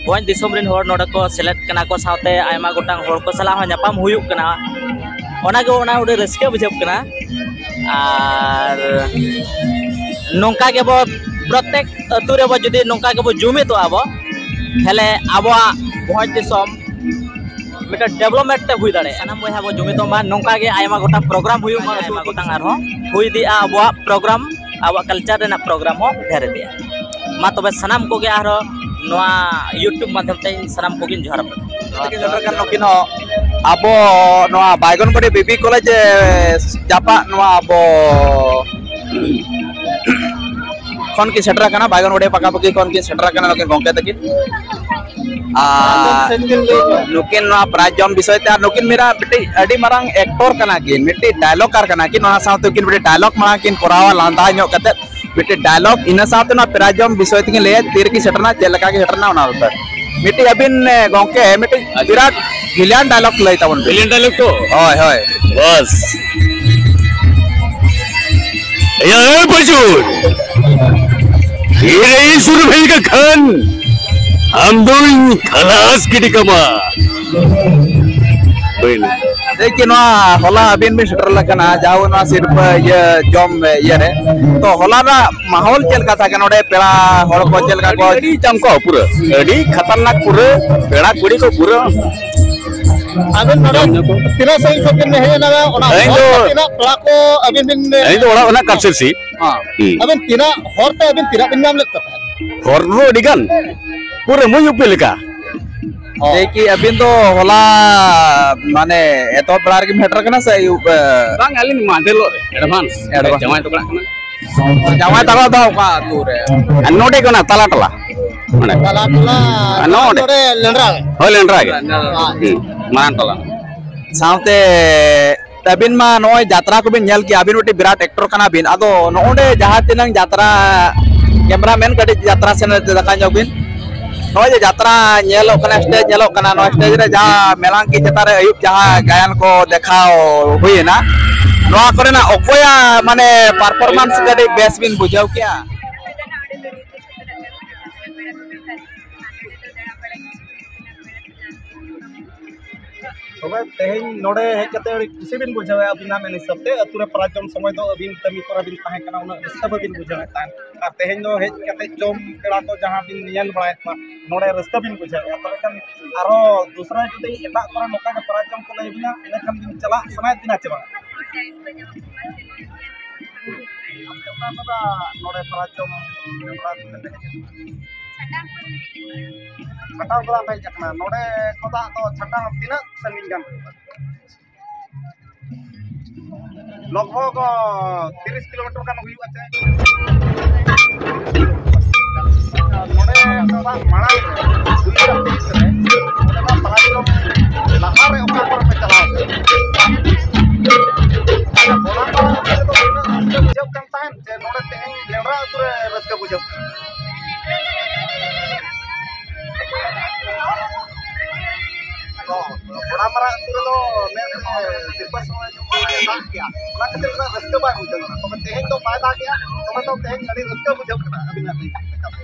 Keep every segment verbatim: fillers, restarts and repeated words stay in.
ᱵᱷᱚᱸᱡᱽ ᱫᱤᱥᱚᱢ ᱨᱮᱱ ᱦᱚᱲ ᱱᱚᱰᱮ ᱠᱚ ᱥᱮᱞᱮᱫ ᱠᱟᱱᱟ ᱠᱚ, ᱥᱟᱶᱛᱮ ᱟᱭᱢᱟ ᱜᱚᱴᱟᱝ ᱦᱚᱲ ᱠᱚ ᱥᱟᱞᱟᱜ ᱦᱚᱸ ᱧᱟᱯᱟᱢ ᱦᱩᱭᱩᱜ ᱠᱟᱱᱟ᱾ ᱚᱱᱟᱜᱮ, ᱚᱱᱟ ᱟᱹᱰᱤ ᱨᱟᱹᱥᱠᱟᱹ ᱵᱩᱡᱷᱟᱹᱜ ᱠᱟᱱᱟ᱾ ᱟᱨ ᱱᱚᱝᱠᱟ ᱜᱮᱵᱚ ᱯᱨᱚᱛᱮᱠ ᱟᱹᱛᱩ ᱨᱮᱵᱚ ᱡᱩᱫᱤ ᱱᱚᱝᱠᱟ ᱜᱮᱵᱚ ᱡᱩᱢᱤᱫᱚᱜᱼᱟ ᱵᱚ, ᱛᱟᱦᱞᱮ ᱟᱵᱚᱣᱟᱜ ᱵᱷᱚᱸᱡᱽ ᱫᱤᱥᱚᱢ ᱢᱤᱫᱴᱮᱱ ᱰᱮᱵᱷᱞᱚᱯᱢᱮᱱᱴ ᱛᱮ ᱦᱩᱭ ᱫᱟᱲᱮᱭᱟᱜᱼᱟ᱾ ᱥᱟᱱᱟᱢ ᱵᱚᱭᱦᱟ ᱵᱚ ᱡᱩᱢᱤᱫᱚᱜ ᱢᱟ, ᱱᱚᱝᱠᱟ ᱜᱮ ᱟᱭᱢᱟ ᱜᱚᱴᱟᱝ ᱯᱨᱳᱜᱨᱟᱢ ᱦᱩᱭᱩᱜ ᱢᱟ, ᱟᱭᱢᱟ ᱜᱚᱴᱟᱝ ᱟᱨᱦᱚᱸ ᱦᱩᱭ ᱤᱫᱤᱜᱼᱟ ᱟᱵᱚᱣᱟᱜ ᱯᱨᱳᱜᱨᱟᱢ, ᱟᱵᱚᱣᱟᱜ ᱠᱟᱞᱪᱟᱨ ᱨᱮᱱᱟᱜ ᱯᱨᱳᱜᱨᱟᱢ ᱦᱚᱸ ᱰᱷᱮᱨ ᱤᱫᱤᱜᱼᱟ᱾ ᱢᱟ ᱛᱚᱵᱮ ᱥᱟᱱᱟᱢ ᱠᱚᱜᱮ ᱟᱨᱦᱚᱸ ᱱᱚᱣᱟ YouTube ᱢᱟᱫᱽᱫᱷᱚᱢ ᱛᱮ ᱤᱧ ᱥᱟᱱᱟᱢ ᱠᱚᱜᱮᱧ ᱡᱚᱦᱟᱨ ᱟᱯᱮ ᱠᱟᱱᱟ᱾ ᱱᱩᱠᱤᱱ ᱦᱚᱸ ᱟᱵᱚ ᱱᱚᱣᱟ ᱵᱟᱭᱜᱚᱱᱵᱟᱲᱤ ᱵᱤᱵᱤ ᱠᱚᱞᱮᱡᱽ ᱡᱟᱯᱟᱜ ᱱᱚᱣᱟ ᱟᱵᱚ ᱠᱷᱚᱱ ᱠᱤᱱ ᱥᱮᱴᱮᱨ ᱟᱠᱟᱱᱟ, ᱵᱟᱭᱜᱚᱱᱵᱟᱲᱤ ᱯᱟᱠᱟᱯᱟᱠᱤ ᱠᱷᱚᱱ ᱠᱤᱱ ᱥᱮᱴᱮᱨ ᱟᱠᱟᱱᱟ ᱱᱩᱠᱤᱱ ᱜᱚᱢᱠᱮ ᱛᱟᱹᱠᱤᱱ᱾ ᱟᱨ ᱱᱩᱠᱤᱱ ᱱᱚᱣᱟ ᱯᱨᱟᱭᱤᱡᱽ ᱡᱚᱢ ᱵᱤᱥᱚᱭ ᱛᱮ ᱟᱨ ᱱᱩᱠᱤᱱ ᱢᱤᱫᱴᱤᱡ ᱟᱹᱰᱤ ᱢᱟᱨᱟᱝ ᱮᱠᱴᱚᱨ ᱠᱟᱱᱟ ᱠᱤᱱ, ᱢᱤᱫᱴᱤᱡ ᱰᱟᱭᱞᱚᱜᱟᱨ ᱠᱟᱱᱟ ᱠᱤᱱ᱾ ᱚᱱᱟ ᱥᱟᱶᱛᱮ ᱩᱱᱠᱤᱱ ᱢᱤᱫᱴᱤᱡ ᱰᱟᱭᱞᱚᱜ ᱢᱟᱲᱟᱝ ᱠᱤᱱ ᱠᱚᱨᱟᱣᱟ ᱞᱟᱸᱫᱟ ᱧᱚᱜ ᱠᱟᱛᱮᱫ, ᱢᱤᱫᱴᱤᱡ ᱰᱟᱭᱞᱚᱜ, ᱤᱱᱟᱹ ᱥᱟᱶᱛᱮ ᱚᱱᱟ ᱯᱨᱟᱭᱤᱡᱽ ᱡᱚᱢ ᱵᱤᱥᱚᱭ ᱛᱮᱠᱤᱱ ᱞᱟᱹᱭᱟ, ᱛᱤ ᱨᱮᱠᱤᱱ ᱥᱮᱴᱮᱨᱱᱟ, ᱪᱮᱫ ᱞᱮᱠᱟ ᱠᱤᱱ ᱥᱮᱴᱮᱨᱱᱟ, ᱚᱱᱟ ᱵᱮᱯᱟᱨ᱾ ᱢᱤᱫᱴᱤᱡ ᱟᱹᱵᱤᱱ, ᱮ, ᱜᱚᱢᱠᱮ, ᱢᱤᱫᱴᱤᱡ ᱵᱤᱨᱟᱴ ᱵᱷᱤᱞᱤᱭᱟᱱ ᱰᱟᱭᱞᱚᱜ ᱞᱟᱹᱭ ᱛᱟᱵᱚᱱ ᱵᱤᱱ᱾ ᱵᱷᱤᱞᱤᱭᱟᱱ ᱰᱟᱭᱞᱚᱜ ᱛᱚ? ᱦᱳᱭ, ᱦᱳᱭ᱾ ᱵᱟᱥ᱾ ᱮᱭᱟ, ᱮ ᱯᱟᱹᱪᱩᱨ᱾ ᱤᱧ ᱥᱩᱨ ᱦᱮᱡ ᱠᱟᱜ ᱠᱷᱟᱱ ᱟᱢ ᱫᱚᱧ ᱠᱷᱟᱞᱟᱥ ᱜᱤᱰᱤ ᱠᱟᱢᱟ᱾ ᱦᱩᱭᱱᱟ᱾ ᱴᱷᱤᱠ ᱜᱮ, ᱱᱚᱣᱟ ᱦᱚᱞᱟ ᱟᱹᱵᱤᱱ ᱵᱤᱱ ᱥᱮᱴᱮᱨ ᱞᱮᱱᱟ, ᱡᱟᱦᱟᱸ ᱱᱚᱣᱟ ᱥᱤᱨᱯᱟᱹ ᱤᱭᱟᱹ ᱡᱚᱢ ᱤᱭᱟᱹ ᱨᱮ, ᱛᱚ ᱦᱚᱞᱟ ᱨᱮᱱᱟᱜ ᱢᱟᱦᱚᱞ ᱪᱮᱫ ᱞᱮᱠᱟ ᱛᱟᱦᱮᱸ ᱠᱟᱱᱟ ᱱᱚᱰᱮ? ᱯᱮᱲᱟ ᱦᱚᱲ ᱠᱚ ᱪᱮᱫ ᱞᱮᱠᱟ ᱠᱚ? ᱟᱹᱰᱤ, ᱟᱹᱰᱤ ᱪᱟᱢᱠᱟᱣ ᱯᱩᱨᱟᱹ, ᱟᱹᱰᱤ ᱠᱷᱟᱛᱟᱨᱱᱟᱠ ᱯᱩᱨᱟᱹ, ᱯᱮᱲᱟ ᱠᱩᱲᱤ ᱠᱚ ᱯᱩᱨᱟᱹ᱾ ᱟᱵᱮᱱ ᱱᱚᱰᱮ ᱡᱚᱢ ᱧᱩ ᱠᱚ᱾ ᱛᱤᱱᱟᱹᱜ ᱥᱟᱺᱜᱤᱧ ᱠᱷᱚᱱ ᱵᱮᱱ ᱦᱮᱡ ᱮᱱᱟ? ᱚᱱᱟ ᱤᱧ ᱦᱚᱨ ᱫᱚ, ᱠᱚ ᱛᱤᱱᱟᱹᱜ ᱯᱮᱲᱟ ᱠᱚ ᱟᱹᱵᱤᱱ ᱵᱤᱱ ᱤᱧ ᱫᱚ ᱚᱲᱟᱜ ᱚᱱᱟ ᱠᱟᱨᱥᱮᱨ ᱥᱤ᱾ ᱦᱮᱸ᱾ ᱦᱩᱸ᱾ ᱟᱵᱮᱱ ᱛᱤᱱᱟᱹᱜ ᱦᱚᱲ ᱛᱮ ᱟᱵᱮᱱ ᱛᱤᱱᱟᱹᱜ ᱵᱤᱱ ᱧᱟᱢ ᱞᱮᱫ ᱠᱚ ᱛᱟᱦᱮᱸᱫ? ᱦᱚᱨ ᱫᱚ ᱟᱹᱰᱤ ᱜᱟᱱ, ᱯᱩᱨᱟᱹ ᱢᱩᱸᱡ ᱩᱯᱮ ᱞᱮᱠᱟ᱾ ᱞᱟᱹᱭ ᱠᱤ ᱟᱹᱵᱤᱱ ᱫᱚ ᱦᱚᱞᱟ ᱢᱟᱱᱮ ᱮᱛᱚᱦᱚᱵ ᱵᱮᱲᱟ ᱨᱮᱜᱮ ᱥᱮᱴᱮᱨ ᱠᱟᱱᱟ ᱥᱮ ᱟᱹᱭᱩᱵ, ᱮ? ᱵᱟᱝ, ᱟᱹᱞᱤᱧ ᱢᱟᱦᱫᱮᱨ ᱦᱤᱞᱳᱜ ᱨᱮ, advance᱾ Advance᱾ ᱡᱟᱶᱟᱭ ᱛᱟᱠᱚ ᱚᱲᱟᱜ ᱠᱟᱱᱟ᱾ ᱡᱟᱶᱟᱭ ᱛᱟᱠᱚ ᱫᱚ ᱚᱠᱟ ᱟᱹᱛᱩ ᱨᱮ? ᱟᱨ ᱱᱚᱰᱮ ᱜᱮ ᱚᱱᱟ ᱛᱟᱞᱟ ᱴᱚᱞᱟ᱾ ᱚᱸᱰᱮ᱾ ᱛᱟᱞᱟ ᱴᱚᱞᱟ᱾ ᱟᱨ ᱱᱚᱰᱮ᱾ ᱱᱚᱰᱮ ᱞᱮᱸᱰᱨᱟ ᱨᱮ᱾ ᱦᱳᱭ, ᱞᱮᱸᱰᱨᱟ ᱜᱮ᱾ ᱞᱮᱸᱰᱨᱟ᱾ ᱦᱩᱸ, ᱢᱟᱨᱟᱝ ᱴᱚᱞᱟ᱾ ᱥᱟᱶᱛᱮ ᱟᱹᱵᱤᱱ ᱢᱟ ᱱᱚᱜᱼᱚᱭ ᱡᱟᱛᱨᱟ ᱠᱚᱵᱤᱱ ᱧᱮᱞ ᱠᱮᱜᱼᱟ, ᱟᱹᱵᱤᱱ ᱢᱤᱫᱴᱤᱡ ᱵᱤᱨᱟᱴ ᱮᱠᱴᱚᱨ ᱠᱟᱱᱟ ᱵᱤᱱ, ᱟᱫᱚ ᱱᱚᱜᱼᱚᱸᱰᱮ ᱡᱟᱦᱟᱸ ᱛᱤᱱᱟᱹᱝ ᱡᱟᱛᱨᱟ, cameraman ᱠᱟᱹᱴᱤᱡ ᱡᱟᱛᱨᱟ ᱥᱮᱱ ᱫᱮᱠᱷᱟ ᱧᱚᱜ ᱵᱤᱱ, ᱱᱚᱜᱼᱚᱭ ᱡᱮ ᱡᱟᱛᱨᱟ ᱧᱮᱞᱚᱜ ᱠᱟᱱᱟ, stage ᱧᱮᱞᱚᱜ ᱠᱟᱱᱟ, ᱱᱚᱣᱟ stage ᱨᱮ ᱡᱟᱦᱟᱸ ᱢᱮᱞᱟᱝᱠᱤ ᱪᱮᱛᱟᱱ ᱨᱮ ᱟᱹᱭᱩᱵ ᱡᱟᱦᱟᱸ ᱜᱟᱭᱟᱱ ᱠᱚ ᱫᱮᱠᱷᱟᱣ ᱦᱩᱭᱮᱱᱟ, ᱱᱚᱣᱟ ᱠᱚᱨᱮᱱᱟᱜ ᱚᱠᱚᱭᱟᱜ ᱢᱟᱱᱮ performance ᱠᱟᱹᱴᱤᱡ ᱵᱮᱥ ᱵᱤᱱ ᱵᱩᱡᱷᱟᱹᱣ ᱠᱮᱜᱼᱟ? ᱛᱚᱵᱮ ᱛᱮᱦᱮᱧ ᱱᱚᱰᱮ ᱦᱮᱡ ᱠᱟᱛᱮ ᱟᱹᱰᱤ ᱠᱷᱩᱥᱤ ᱵᱤᱱ ᱵᱩᱡᱷᱟᱹᱣᱟ, ᱟᱹᱵᱤᱱᱟᱜ ᱢᱮᱱ ᱦᱤᱥᱟᱹᱵ ᱛᱮ ᱟᱹᱛᱩ ᱨᱮ ᱯᱨᱟᱭ ᱡᱚᱢ ᱥᱚᱢᱚᱭ ᱫᱚ ᱟᱹᱵᱤᱱ ᱠᱟᱹᱢᱤ ᱠᱚᱨᱮ ᱵᱤᱱ ᱛᱟᱦᱮᱸ ᱠᱟᱱᱟ, ᱩᱱᱟᱹᱜ ᱨᱟᱹᱥᱠᱟᱹ ᱵᱟᱹᱵᱤᱱ ᱵᱩᱡᱷᱟᱹᱣᱮᱫ ᱛᱟᱦᱮᱸᱫ, ᱟᱨ ᱛᱮᱦᱮᱧ ᱫᱚ ᱦᱮᱡ ᱠᱟᱛᱮ ᱡᱚᱢ ᱯᱮᱲᱟ ᱠᱚ ᱡᱟᱦᱟᱸ ᱵᱤᱱ ᱧᱮᱞ ᱵᱟᱲᱟᱭᱮᱫ ᱠᱚᱣᱟ ᱱᱚᱰᱮ ᱨᱟᱹᱥᱠᱟᱹ ᱵᱤᱱ ᱵᱩᱡᱷᱟᱹᱣᱮᱫᱼᱟ, ᱛᱚᱵᱮ ᱠᱷᱟᱱ ᱟᱨᱦᱚᱸ ᱫᱚᱥᱨᱟ ᱡᱩᱫᱤ ᱮᱴᱟᱜ ᱠᱚᱨᱮ ᱱᱚᱝᱠᱟ ᱜᱮ ᱯᱨᱟᱭ ᱡᱚᱢ ᱠᱚ ᱞᱟᱹᱭ ᱵᱤᱱᱟ, ᱮᱸᱰᱮᱠᱷᱟᱱ ᱵᱤᱱ ᱪᱟᱞᱟᱜ ᱥᱟᱱᱟᱭᱮᱫ ᱵᱤᱱᱟ ᱪᱮ ᱵᱟᱝ? ᱟᱯᱮ ᱚᱠᱟ ᱠᱷᱚᱱᱟᱜ ᱱᱚᱰᱮ ᱯᱨᱟᱭ ᱡᱚᱢ ᱡᱚᱢ ᱵᱟᱲᱟ ᱠᱟᱛᱮ ᱯᱮ ᱦᱮᱡ ᱟᱠᱟᱱᱟ? ᱪᱷᱟᱴᱟᱝ ᱠᱷᱚᱱᱟᱜ ᱯᱮ ᱦᱮᱡ ᱟᱠᱟᱱᱟ᱾ ᱱᱚᱰᱮ ᱠᱷᱚᱱᱟᱜ ᱫᱚ ᱪᱷᱟᱴᱟᱝ ᱛᱤᱱᱟᱹᱜ ᱥᱟᱺᱜᱤᱧ ᱜᱟᱱ ᱦᱩᱭᱩᱜᱼᱟ? ᱞᱚᱜᱽ ᱵᱷᱚᱜᱽ ᱛᱤᱨᱤᱥ ᱠᱤᱞᱳᱢᱤᱴᱟᱨ ᱜᱟᱱ ᱦᱩᱭᱩᱜᱼᱟ ᱪᱮ? ᱱᱚᱰᱮ ᱚᱱᱟ ᱢᱟᱲᱟᱝ ᱨᱮ, ᱫᱩ ᱦᱟᱡᱟᱨ ᱛᱮᱭᱤᱥ ᱨᱮ, ᱱᱚᱰᱮ ᱢᱟ ᱯᱨᱟᱭ ᱞᱟᱦᱟ ᱨᱮ ᱚᱠᱟ ᱠᱚᱨᱮ ᱯᱮ ᱪᱟᱞᱟᱣ ᱠᱟᱱᱟ? ᱚᱱᱟ ᱠᱚᱨᱮ ᱫᱚ ᱛᱤᱱᱟᱹᱜ ᱨᱟᱹᱥᱠᱟᱹ ᱵᱩᱡᱷᱟᱹᱜ ᱠᱟᱱ ᱛᱟᱦᱮᱸᱫ ᱡᱮ ᱱᱚᱰᱮ ᱛᱮᱦᱮᱧ ᱞᱮᱸᱰᱨᱟ ᱟᱹᱛᱩ ᱨᱮ ᱨᱟᱹᱥᱠᱟᱹ ᱵᱩᱡᱷᱟᱹᱜ ᱠᱟᱱᱟ? ᱛᱚ, ᱵᱚᱲᱟ ᱢᱟᱨᱟ ᱟᱹᱛᱩ ᱨᱮᱫᱚ ᱱᱮᱥ ᱥᱤᱨᱯᱟᱹ ᱥᱚᱢᱚᱭ ᱡᱚᱠᱷᱚᱱ ᱫᱟᱜ ᱠᱮᱜᱼᱟ, ᱚᱱᱟ ᱠᱷᱟᱹᱛᱤᱨ ᱩᱱᱟᱹᱜ ᱨᱟᱹᱥᱠᱟᱹ ᱵᱟᱭ ᱵᱩᱡᱷᱟᱹᱜ ᱠᱟᱱᱟ᱾ ᱛᱚᱵᱮ ᱛᱮᱦᱮᱧ ᱫᱚ ᱵᱟᱭ ᱫᱟᱜ ᱮᱜᱼᱟ, ᱛᱚᱵᱮ ᱫᱚ ᱛᱮᱦᱮᱧ ᱟᱹᱰᱤ ᱨᱟᱹᱥᱠᱟᱹ ᱵᱩᱡᱷᱟᱹᱜ ᱠᱟᱱᱟ ᱟᱹᱵᱤᱱᱟᱜ ᱞᱟᱹᱭ ᱞᱮᱠᱟᱛᱮ᱾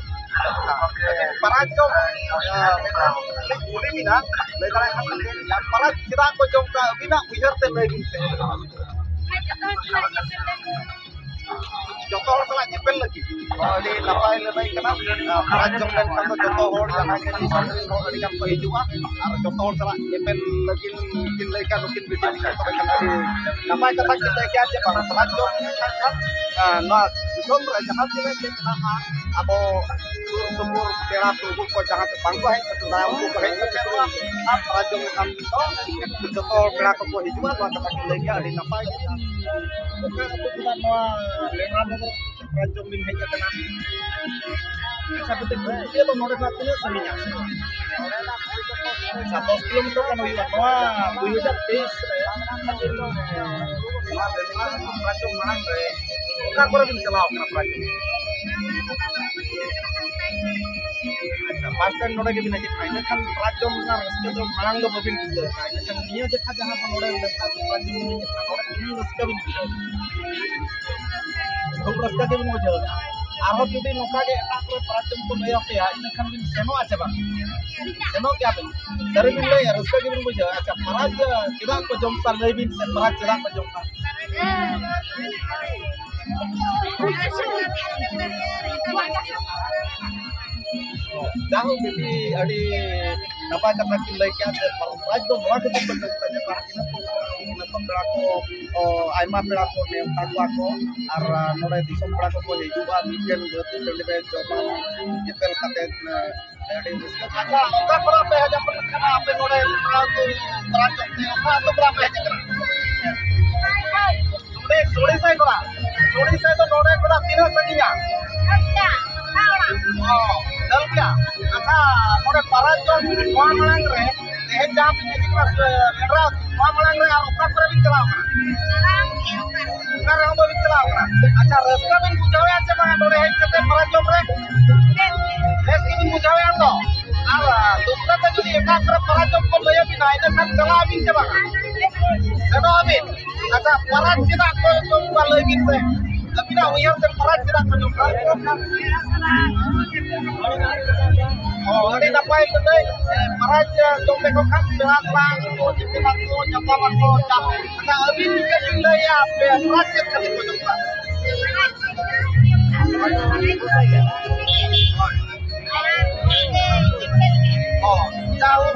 ᱯᱟᱨᱟᱡᱽ ᱫᱚ, ᱟᱸ, ᱢᱤᱫᱴᱟᱝ ᱠᱩᱞᱤ ᱵᱤᱱᱟ, ᱞᱟᱹᱭ ᱫᱟᱲᱮᱭᱟᱜ ᱠᱷᱟᱱ ᱵᱤᱱ ᱞᱟᱹᱭ ᱜᱮᱭᱟ᱾ ᱯᱟᱨᱟᱡᱽ ᱪᱮᱫᱟᱜ ᱠᱚ ᱡᱚᱢ ᱠᱟᱜᱼᱟ ᱟᱹᱵᱤᱱᱟᱜ ᱩᱭᱦᱟᱹᱨ ᱛᱮ ᱞᱟᱹᱭ ᱵᱤᱱ ᱥᱮ? ᱡᱚᱛᱚ ᱦᱚᱲ ᱥᱟᱞᱟᱜ ᱧᱮᱯᱮᱞ ᱞᱟᱹᱜᱤᱫ ᱱᱚᱣᱟ ᱟᱹᱰᱤ ᱱᱟᱯᱟᱭ ᱞᱟᱹᱱᱟᱹᱭ ᱠᱟᱱᱟ᱾ ᱟᱨ ᱯᱨᱟᱭᱤᱡᱽ ᱡᱚᱢ ᱞᱮᱱᱠᱷᱟᱱ ᱫᱚ ᱡᱚᱛᱚ ᱦᱚᱲ ᱡᱟᱦᱟᱸᱭ ᱜᱮ ᱫᱤᱥᱚᱢ ᱨᱮᱱ ᱦᱚᱲ ᱟᱹᱰᱤ ᱜᱟᱱ ᱠᱚ ᱦᱤᱡᱩᱜᱼᱟ᱾ ᱟᱨ ᱡᱚᱛᱚ ᱦᱚᱲ ᱥᱟᱞᱟᱜ ᱧᱮᱯᱮᱞ ᱞᱟᱹᱜᱤᱫ ᱠᱤᱱ ᱞᱟᱹᱭ ᱠᱷᱟᱱ ᱱᱩᱠᱤᱱ ᱵᱤᱴᱤ ᱠᱤᱱ ᱛᱚᱵᱮ ᱠᱷᱟᱱ ᱟᱹᱰᱤ ᱱᱟᱯᱟᱭ ᱠᱟᱛᱷᱟ ᱠᱤᱱ ᱞᱟᱹᱭ ᱠᱮᱜᱼᱟ ᱡᱮ ᱵᱟᱝ ᱯᱨᱟᱭᱤᱡᱽ ᱡᱚᱢ ᱞᱮᱱᱠᱷᱟᱱ, ᱟᱨ, ᱱᱚᱣᱟ ᱫᱤᱥᱚᱢ ᱨᱮ ᱡᱟᱦᱟᱸ ᱛᱤᱱᱟᱹᱜ ᱜᱮ ᱢᱮᱱᱟᱜᱼᱟ ᱟᱵᱚ ᱥᱩᱨ ᱥᱩᱯᱩᱨ ᱯᱮᱲᱟ ᱯᱨᱚᱵᱷᱩ ᱠᱚ ᱡᱟᱦᱟᱸ ᱛᱮ ᱵᱟᱝ ᱠᱚ ᱦᱮᱡ ᱥᱮᱴᱮᱨ ᱫᱟᱲᱮᱭᱟᱜᱼᱟ, ᱩᱱᱠᱩ ᱠᱚ ᱦᱮᱡ ᱥᱮᱴᱮᱨᱚᱜᱼᱟ᱾ ᱟᱨ ᱯᱨᱟᱭᱤᱡᱽ ᱡᱚᱢ ᱞᱮᱠᱷᱟᱱ ᱫᱚ ᱡᱚᱛᱚ ᱦᱚᱲ ᱯᱮᱲᱟ ᱠᱚᱠᱚ ᱦᱤᱡᱩᱜᱼᱟ᱾ ᱱᱚᱣᱟ ᱠᱟᱛᱷᱟ ᱠᱤᱱ ᱞᱟᱹᱭ ᱠᱮᱜᱼᱟ, ᱟᱹᱰᱤ ᱱᱟᱯᱟᱭ ᱠᱟᱛᱷᱟ᱾ ᱚᱠᱟ ᱟᱹᱛᱩ ᱠᱷᱚᱱᱟᱜ ᱱᱚᱣᱟ ᱞᱮᱸᱜᱟ ᱱᱚᱜᱚᱨ ᱯᱨᱟᱭᱤᱡᱽ ᱡᱚᱢ ᱵᱤᱱ ᱦᱮᱡ ᱟᱠᱟᱱᱟ? ᱟᱪᱪᱷᱟ, ᱵᱤᱴᱤ, ᱤᱭᱟᱹ ᱫᱚ ᱱᱚᱰᱮ ᱠᱷᱚᱱᱟᱜ ᱛᱤᱱᱟᱹᱜ ᱥᱟᱺᱜᱤᱧᱟ? ᱟᱪᱪᱷᱟ, ᱫᱚᱥ ᱠᱤᱞᱳᱢᱤᱴᱟᱨ ᱜᱟᱱ ᱦᱩᱭᱩᱜᱼᱟ᱾ ᱱᱚᱣᱟ ᱫᱩ ᱦᱟᱡᱟᱨ ᱛᱮᱭᱤᱥ ᱨᱮ ᱟᱹᱵᱤᱱ, ᱱᱚᱣᱟ ᱞᱮᱸᱜᱟ ᱯᱨᱟᱭᱤᱡᱽ ᱡᱚᱢ ᱢᱟᱲᱟᱝ ᱨᱮ ᱚᱠᱟ ᱠᱚᱨᱮ ᱵᱤᱱ ᱪᱟᱞᱟᱣ ᱠᱟᱱᱟ ᱯᱨᱟᱭᱤᱡᱽ ᱡᱚᱢ? ᱟᱪᱪᱷᱟ, first time ᱱᱚᱰᱮ ᱜᱮᱵᱤᱱ ᱦᱮᱡ ᱟᱠᱟᱱᱟ, ᱤᱱᱟᱹᱠᱷᱟᱱ ᱯᱨᱟᱭᱤᱡᱽ ᱡᱚᱢ ᱨᱮᱱᱟᱜ ᱨᱟᱹᱥᱠᱟᱹ ᱫᱚ ᱢᱟᱲᱟᱝ ᱫᱚ ᱵᱟᱹᱵᱤᱱ ᱴᱷᱤᱠᱟᱹ ᱟᱠᱟᱫᱼᱟ, ᱤᱱᱟᱹᱠᱷᱟᱱ ᱱᱤᱭᱟᱹ ᱡᱮᱠᱷᱟ ᱡᱟᱦᱟᱸ ᱠᱚ ᱱᱚᱰᱮ ᱞᱮᱠᱟ ᱯᱨᱟᱭᱤᱡᱽ ᱡᱚᱢ ᱵᱤᱱ ᱦᱮᱡ ᱟᱠᱟᱱᱟ, ᱱᱚᱰᱮ ᱛᱤᱱᱟᱹᱜ ᱨᱟᱹᱥᱠᱟᱹ ᱵᱤᱱ ᱵᱩᱡᱷᱟᱹᱣ ᱮᱫᱟ? ᱠᱷᱩᱵ ᱨᱟᱹᱥᱠᱟᱹ ᱜᱮᱵᱤᱱ ᱵᱩᱡᱷᱟᱹᱣ ᱮᱫᱟ᱾ ᱟᱨᱦᱚᱸ ᱡᱩᱫᱤ ᱱᱚᱝᱠᱟ ᱜᱮ ᱮᱴᱟᱜ ᱠᱚᱨᱮ ᱯᱟᱨᱟᱡᱽ ᱡᱚᱢ ᱠᱚ ᱞᱟᱹᱭ ᱟᱯᱮᱭᱟ, ᱤᱱᱟᱹᱠᱷᱟᱱ ᱵᱤᱱ ᱥᱮᱱᱚᱜᱼᱟ ᱥᱮ ᱵᱟᱝ? ᱥᱮᱱᱚᱜ ᱜᱮᱭᱟ ᱵᱤᱱ? ᱥᱟᱹᱨᱤ ᱵᱤᱱ ᱞᱟᱹᱭᱟ, ᱨᱟᱹᱥᱠᱟᱹ ᱜᱮᱵᱤᱱ ᱵᱩᱡᱷᱟᱹᱣᱟ᱾ ᱟᱪᱪᱷᱟ, ᱯᱟᱨᱟᱡᱽ ᱪᱮᱫᱟᱜ ᱠᱚ ᱡᱚᱢ ᱠᱚᱣᱟ, ᱞᱟᱹᱭ ᱵᱤᱱ ᱥᱮ, ᱯᱟᱨᱟᱡᱽ ᱪᱮᱫᱟᱜ ᱠᱚ ᱡᱚᱢ ᱠᱚᱣᱟ? ᱡᱟᱦᱳᱠ, ᱵᱤᱴᱤ, ᱟᱹᱰᱤ ᱱᱟᱯᱟᱭ ᱠᱟᱛᱷᱟ ᱠᱤᱱ ᱞᱟᱹᱭ ᱠᱮᱜᱼᱟ ᱡᱮ ᱯᱟᱨᱟᱡᱽ ᱫᱚ ᱱᱚᱣᱟ ᱠᱷᱟᱹᱛᱤᱨ ᱠᱚ ᱡᱚᱢ ᱠᱚᱣᱟ ᱡᱮ ᱵᱟᱝ, ᱤᱱᱟᱹ ᱯᱚᱨ ᱫᱤᱥᱚᱢ ᱯᱮᱲᱟ ᱠᱚ, ᱚ, ᱟᱭᱢᱟ ᱯᱮᱲᱟ ᱠᱚ ᱱᱮᱣᱛᱟ ᱠᱚᱣᱟ ᱠᱚ, ᱟᱨ, ᱟ, ᱱᱚᱰᱮ ᱫᱤᱥᱚᱢ ᱯᱮᱲᱟ ᱠᱚᱠᱚ ᱦᱤᱡᱩᱜᱼᱟ, ᱢᱤᱫᱴᱮᱱ ᱵᱷᱟᱹᱛᱤ ᱴᱟᱺᱰᱤ ᱨᱮ ᱡᱚᱢᱟ ᱧᱮᱯᱮᱞ ᱠᱟᱛᱮ, ᱟ, ᱟᱹᱰᱤ ᱨᱟᱹᱥᱠᱟᱹ᱾ ᱟᱪᱪᱷᱟ, ᱚᱠᱟ ᱠᱷᱚᱱᱟᱜ ᱯᱮ ᱦᱮᱡ ᱟᱠᱟᱱᱟ ᱟᱯᱮ ᱱᱚᱰᱮ ᱥᱟᱯᱲᱟᱣ ᱠᱚ ᱯᱟᱨᱟᱡᱽ ᱡᱚᱢ ᱛᱮ? ᱚᱠᱟ ᱟᱹᱛᱩ ᱠᱷᱚᱱᱟᱜ ᱯᱮ ᱦᱮᱡ ᱟᱠᱟᱱᱟ? ᱥᱩᱲᱤ, ᱥᱩᱲᱤ ᱥᱟᱭ ᱠᱷᱚᱱᱟᱜ? ᱥᱩᱲᱤ ᱥᱟᱭ ᱫᱚ ᱱᱚᱰᱮ ᱠᱷᱚᱱᱟᱜ ᱛᱤᱱᱟᱹᱜ ᱥᱟᱺᱜᱤᱧᱟ? ᱚ, ᱰᱟᱹᱞᱠᱤᱭᱟ᱾ ᱟᱪᱪᱷᱟ, ᱱᱚᱰᱮ ᱯᱟᱨᱟᱡᱽ ᱡᱚᱢ ᱱᱚᱣᱟ ᱢᱟᱲᱟᱝ ᱨᱮ, ᱛᱮᱦᱮᱧ ᱡᱟᱦᱟᱸ ᱵᱤᱱ ᱦᱤᱡᱩᱜ ᱠᱟᱱᱟ, ᱥᱮ, ᱥᱮᱸᱫᱽᱨᱟ, ᱱᱚᱣᱟ ᱢᱟᱲᱟᱝ ᱨᱮ ᱟᱨ ᱚᱠᱟ ᱠᱚᱨᱮ ᱵᱤᱱ ᱪᱟᱞᱟᱣ ᱠᱟᱱᱟ? ᱚᱠᱟ ᱨᱮᱦᱚᱸ ᱵᱟᱹᱵᱤᱱ ᱪᱟᱞᱟᱣ ᱠᱟᱱᱟ᱾ ᱟᱪᱪᱷᱟ, ᱨᱟᱹᱥᱠᱟᱹ ᱵᱤᱱ ᱵᱩᱡᱷᱟᱹᱣᱮᱫᱼᱟ ᱪᱮ ᱵᱟᱝᱟ ᱱᱚᱰᱮ ᱦᱮᱡ ᱠᱟᱛᱮ ᱯᱟᱨᱟᱡᱽ ᱡᱚᱢ ᱨᱮ? ᱵᱮᱥ ᱜᱮᱵᱤᱱ ᱵᱩᱡᱷᱟᱹᱣᱮᱫᱼᱟ ᱛᱚ? ᱟᱨ ᱫᱚᱥᱨᱟ ᱛᱮ ᱡᱩᱫᱤ ᱮᱴᱟᱜ ᱠᱚᱨᱮ ᱯᱟᱨᱟᱡᱽ ᱡᱚᱢ ᱠᱚ ᱞᱟᱹᱭ ᱟᱹᱵᱤᱱᱟ, ᱤᱱᱟᱹᱠᱷᱟᱱ ᱪᱟᱞᱟᱜ ᱟᱹᱵᱤᱱ ᱪᱮ ᱵᱟᱝᱟ? ᱥᱮᱱᱚᱜ ᱟᱹᱵᱤᱱ? ᱟᱪᱪᱷᱟ, ᱯᱟᱨᱟᱡᱽ ᱪᱮᱫᱟᱜ ᱠᱚ ᱡᱚᱢ ᱠᱚᱣᱟ ᱞᱟᱹᱭ ᱵᱤᱱ ᱥᱮ? ᱟᱹᱵᱤᱱᱟᱜ ᱩᱭᱦᱟᱹᱨ ᱛᱮ ᱯᱟᱨᱟᱡᱽ ᱪᱮᱫᱟᱜ ᱠᱚ ᱡᱚᱢ ᱠᱚᱣᱟ? ᱚ, ᱟᱹᱰᱤ ᱱᱟᱯᱟᱭ ᱞᱟᱹᱞᱟᱹᱭ᱾ ᱯᱟᱨᱟᱡᱽ ᱡᱚᱢ ᱞᱮᱠᱚ ᱠᱷᱟᱱ ᱯᱮᱲᱟ ᱥᱟᱞᱟᱜ ᱠᱚ ᱧᱮᱯᱮᱞ ᱟᱠᱚ, ᱧᱟᱯᱟᱢ ᱟᱠᱚ, ᱪᱟ-, ᱟᱪᱪᱷᱟ, ᱟᱹᱵᱤᱱ ᱪᱮᱫ ᱵᱤᱱ ᱞᱟᱹᱭᱟ? ᱯᱟᱨᱟᱡᱽ ᱪᱮᱫ ᱠᱷᱟᱹᱛᱤᱨ ᱠᱚ ᱡᱚᱢ ᱠᱚᱣᱟ? ᱚ, ᱡᱟᱦᱳ,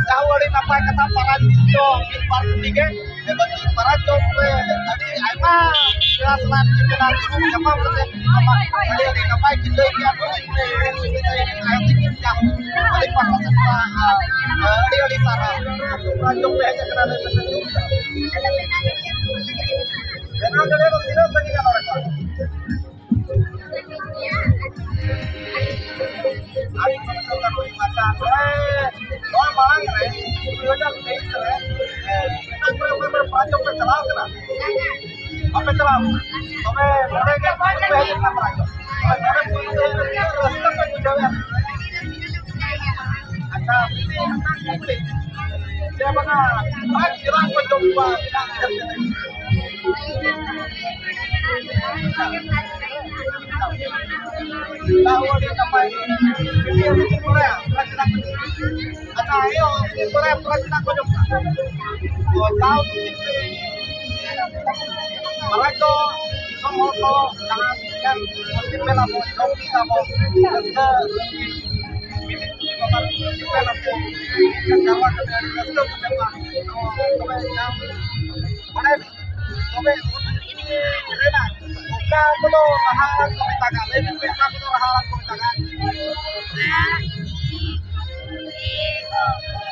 ᱡᱟᱦᱳ, ᱟᱹᱰᱤ ᱱᱟᱯᱟᱭ ᱠᱟᱛᱷᱟ, ᱯᱟᱨᱟᱡᱽ ᱫᱚ ᱢᱤᱫ ᱵᱟᱨ ᱠᱩᱞᱤ ᱜᱮ᱾ ᱮᱵᱚᱝ ᱯᱟᱨᱟᱡᱽ ᱡᱚᱢ ᱨᱮ ᱟᱹᱰᱤ ᱟᱭᱢᱟ ᱯᱮᱲᱟ ᱥᱟᱞᱟᱜ ᱧᱮᱯᱮᱞᱟ, ᱫᱩᱲᱩᱵ ᱧᱟᱯᱟᱢ ᱠᱟᱛᱮ ᱟᱹᱰᱤ, ᱟᱹᱰᱤ ᱱᱟᱯᱟᱭ ᱠᱤᱱ ᱞᱟᱹᱭ ᱠᱮᱜᱼᱟ᱾ ᱟᱹᱞᱤᱧ ᱯᱟᱦᱴᱟ ᱥᱮᱫ ᱠᱷᱚᱱᱟᱜ ᱟᱹᱰᱤ, ᱟᱹᱰᱤ ᱥᱟᱨᱦᱟᱣ᱾ ᱯᱟᱨᱟᱡᱽ ᱡᱚᱢ ᱯᱮ ᱦᱮᱡ ᱟᱠᱟᱱᱟ, ᱞᱟᱹᱭ ᱠᱟᱛᱮ ᱵᱮᱱᱟᱣ ᱫᱟᱲᱮᱭᱟᱜᱼᱟ, ᱛᱤᱱᱟᱹᱜ ᱥᱟᱺᱜᱤᱧᱟ ᱱᱚᱰᱮ ᱠᱷᱚᱱ? ᱟᱨ ᱢᱤᱫᱴᱟᱝ ᱠᱟᱛᱷᱟ ᱠᱩᱞᱤ ᱢᱟᱪᱷᱟ, ᱱᱚᱜᱼᱚᱭ ᱱᱚᱣᱟ ᱢᱟᱲᱟᱝ ᱨᱮ ᱫᱩ ᱦᱟᱡᱟᱨ ᱛᱮᱭᱤᱥ ᱨᱮ, ᱮ, ᱚᱠᱟ ᱠᱚᱨᱮ, ᱚᱠᱟ ᱠᱚᱨᱮ ᱯᱟᱸᱪ ᱡᱚᱱ ᱯᱮ ᱪᱟᱞᱟᱣ ᱠᱟᱱᱟ? ᱵᱟᱯᱮ ᱪᱟᱞᱟᱣ ᱠᱟᱱᱟ? ᱛᱚᱵᱮ ᱱᱚᱰᱮ ᱜᱮ ᱯᱟᱸᱪ ᱡᱚᱱ ᱯᱮ ᱦᱮᱡ ᱠᱟᱱᱟ ᱯᱟᱸᱪ ᱡᱚᱱ᱾ ᱛᱚᱵᱮ ᱱᱚᱰᱮ ᱯᱩᱭᱞᱩ ᱦᱮᱡ ᱠᱟᱛᱮ ᱛᱤᱱᱟᱹᱜ ᱨᱟᱹᱥᱠᱟᱹ ᱯᱮ ᱵᱩᱡᱷᱟᱹᱣᱮᱫᱼᱟ? ᱟᱪᱪᱷᱟ, ᱢᱤᱫᱴᱤᱡ ᱢᱤᱫᱴᱟᱝ ᱠᱩᱠᱞᱤ, ᱡᱮ ᱵᱟᱝᱟ ᱯᱟᱸᱪ ᱪᱮᱫᱟᱜ ᱠᱚ ᱡᱚᱢ ᱠᱚᱣᱟ? ᱪᱮᱫᱟᱜ? ᱛᱟᱣ ᱟᱹᱰᱤ ᱱᱟᱯᱟᱭ ᱜᱮ᱾ ᱵᱤᱴᱤ ᱟᱹᱰᱤ ᱫᱤᱱ ᱯᱚᱨᱮ ᱯᱨᱟᱭᱤᱡᱽ ᱨᱮᱱᱟᱜ ᱟᱪᱪᱷᱟ, ᱦᱮᱸ, ᱟᱹᱰᱤ ᱫᱤᱱ ᱯᱚᱨᱮ ᱯᱨᱟᱭᱤᱡᱽ ᱨᱮᱱᱟᱜ ᱠᱚ ᱡᱚᱢ ᱠᱟᱜ᱾ ᱛᱚ, ᱛᱟᱣ ᱵᱤᱴᱤ ᱯᱨᱟᱭᱤᱡᱽ ᱫᱚ ᱫᱤᱥᱚᱢ ᱦᱚᱲ ᱠᱚ ᱡᱟᱦᱟᱸ ᱢᱤᱫᱴᱮᱱ ᱯᱚᱥᱪᱤᱢ ᱢᱮᱞᱟ ᱵᱚᱱ ᱡᱚᱢ ᱠᱮᱫᱟ ᱵᱚᱱ, ᱨᱟᱹᱥᱠᱟᱹ ᱨᱟᱹᱥᱠᱤ ᱢᱤᱫ ᱵᱟᱵᱟ ᱢᱤᱫ ᱢᱮᱞᱟ ᱛᱮ ᱢᱤᱫᱴᱮᱱ ᱡᱟᱣᱨᱟ ᱠᱟᱛᱮ ᱟᱹᱰᱤ ᱨᱟᱹᱥᱠᱟᱹ ᱵᱩᱡᱷᱟᱹᱜᱼᱟ᱾ ᱛᱚ, ᱛᱚᱵᱮ ᱡᱟᱦᱟᱸ ᱵᱟᱲᱟᱭ ᱛᱚᱵᱮ ᱨᱮᱱᱟᱜ ᱚᱠᱟ ᱠᱚᱫᱚ ᱨᱟᱦᱟ ᱟᱲᱟᱝ ᱠᱚ ᱢᱮᱛᱟᱜᱼᱟ? ᱞᱟᱹᱭ ᱵᱤᱱ ᱥᱮ, ᱚᱠᱟ ᱠᱚᱫᱚ ᱨᱟᱦᱟ ᱟᱲᱟᱝ ᱠᱚ ᱢᱮᱛᱟᱜᱼᱟ?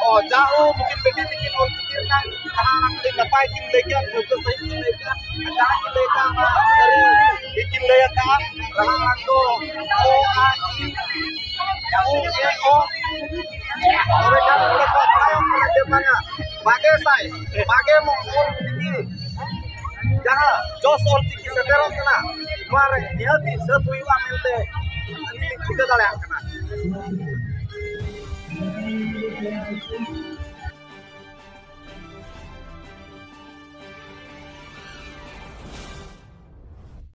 ᱚ, ᱡᱟ ᱦᱳ, ᱱᱩᱠᱤᱱ ᱵᱤᱴᱤ ᱛᱟᱹᱠᱤᱱ ᱚᱞ ᱪᱤᱠᱤ ᱨᱮᱱᱟᱜ ᱨᱟᱦᱟ ᱟᱲᱟᱝ ᱟᱹᱰᱤ ᱱᱟᱯᱟᱭ ᱠᱤᱱ ᱞᱟᱹᱭ ᱠᱮᱫ, ᱴᱷᱟᱹᱣᱠᱟᱹ ᱥᱟᱺᱦᱤᱡ ᱠᱤᱱ ᱞᱟᱹᱭ ᱠᱮᱫ᱾ ᱡᱟᱦᱟᱸ ᱠᱤᱱ ᱞᱟᱹᱭ ᱠᱟᱜᱼᱟ, ᱚᱱᱟ ᱥᱟᱹᱨᱤ ᱜᱮᱠᱤᱱ ᱞᱟᱹᱭ ᱟᱠᱟᱫᱼᱟ᱾ ᱨᱟᱦᱟ ᱟᱲᱟᱝ ᱫᱚ ᱚ, ᱟ, ᱤ, ᱩ, ᱮ, ᱚ᱾ ᱛᱚᱵᱮ ᱠᱷᱟᱱ ᱱᱚᱰᱮ ᱠᱚ ᱵᱟᱲᱟᱭᱚᱜ ᱠᱟᱱᱟ ᱡᱮ ᱵᱟᱝᱟ, ᱵᱟᱜᱮ ᱥᱟᱭ, ᱵᱟᱜᱮ ᱢᱚ-, ᱚᱞ ᱪᱤᱠᱤ ᱡᱟᱦᱟᱸ ᱡᱚᱥ ᱚᱞ ᱪᱤᱠᱤ ᱥᱮᱴᱮᱨᱚᱜ ᱠᱟᱱᱟ, ᱱᱚᱣᱟ ᱨᱮ ᱱᱤᱦᱟᱹᱛ ᱜᱮ ᱥᱟᱹᱛ ᱦᱩᱭᱩᱜᱼᱟ ᱢᱮᱱᱛᱮ ᱟᱹᱞᱤᱧ ᱞᱤᱧ ᱴᱷᱤᱠᱟᱹ ᱫᱟᱲᱮᱭᱟᱜ ᱠᱟᱱᱟ᱾